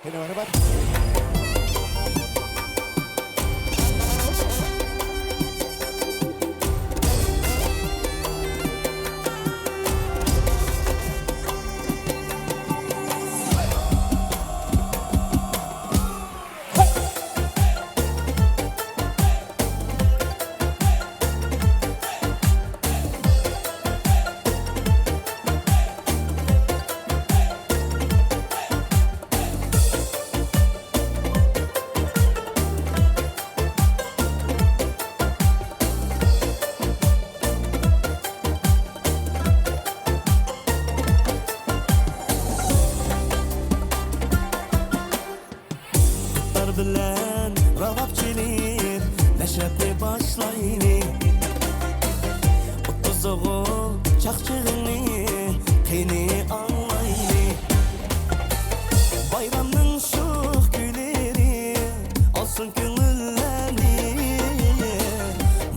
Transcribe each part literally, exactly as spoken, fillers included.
Thank you very much. دۇتار بىلەن راۋاب چېلىپ، نەشرەپنى باشلايلى. ئوتتۇز ئوغۇل چاقچىقىنى قېنى ئاڭلايلى. بايرامنىڭ شوخ كۈيلىرى ئالسۇن كۆڭۈللەرنى.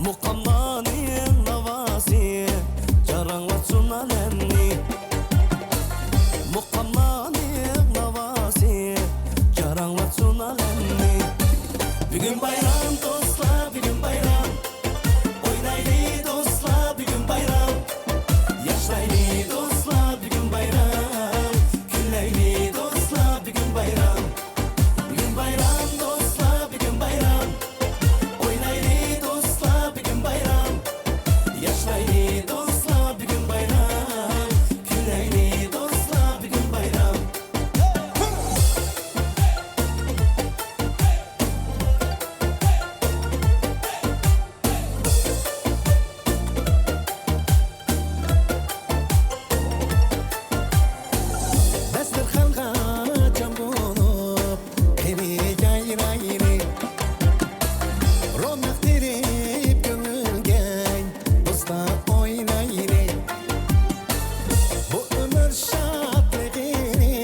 مۇقاملارنىڭ ناۋاسى جاراڭلاتسۇن ئالەمنى. مۇقاملارنىڭ ناۋاسى جاراڭلاتسۇن ئالەمنى. بۈگۈن بايرام دوستلار، بۈگۈن بايرام. ئوينايلى دوستلار، بۈگۈن بايرام. ياشنايلى دوستلار، بۈگۈن بايرام. كۈنلەيلى دوستلار، بۈگۈن بايرام. بۈگۈن بايرام دوستلار، بۈگۈن بايرام. ئوينايلى دوستلار، بۈگۈن بايرام. ياشنايلى دوستلار، بۈگۈن بايرام. كۈنلەيلى دوستلار، بۈگۈن بايرام. داستىخانغا جام بولۇپ، قېنى يايرايلى. روناق تېرىپ كۆڭۈلگە، دوستلار ئوينايلى. بۇ ئۆمۈر شادلىقىنى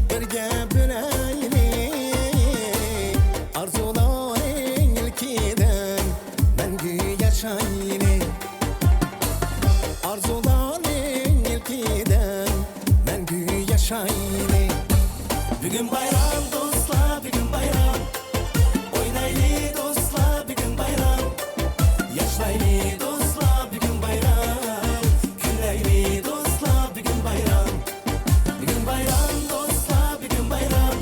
بىرگە بۆلەيلى. ئارزۇلارنىڭ ئىلكىدىن مەڭگۈ ياشايلى. ئارزۇلارنىڭ ئىلكىدىن مەڭگۈ ياشايلى. بۈگۈن بايرام دوستلار، بۈگۈن بايرام. ئوينايلى دوستلار، بۈگۈن بايرام. ياشنايلى دوستلار، بۈگۈن بايرام. كۈنلەيلى دوستلار، بۈگۈن بايرام. بۈگۈن بايرام دوستلار، بۈگۈن بايرام.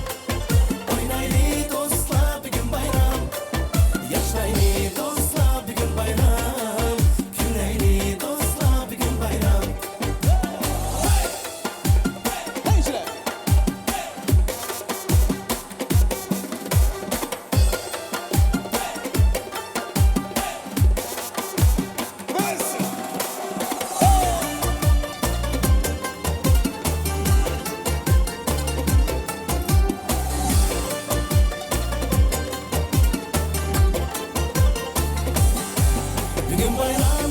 ئوينايلى دوستلار، بۈگۈن بايرام. ياشنايلى دوستلار، بۈگۈن بايرام. كۈنلەيلى دوستلار، بۈگۈن بايرام. بۈگۈن بايرام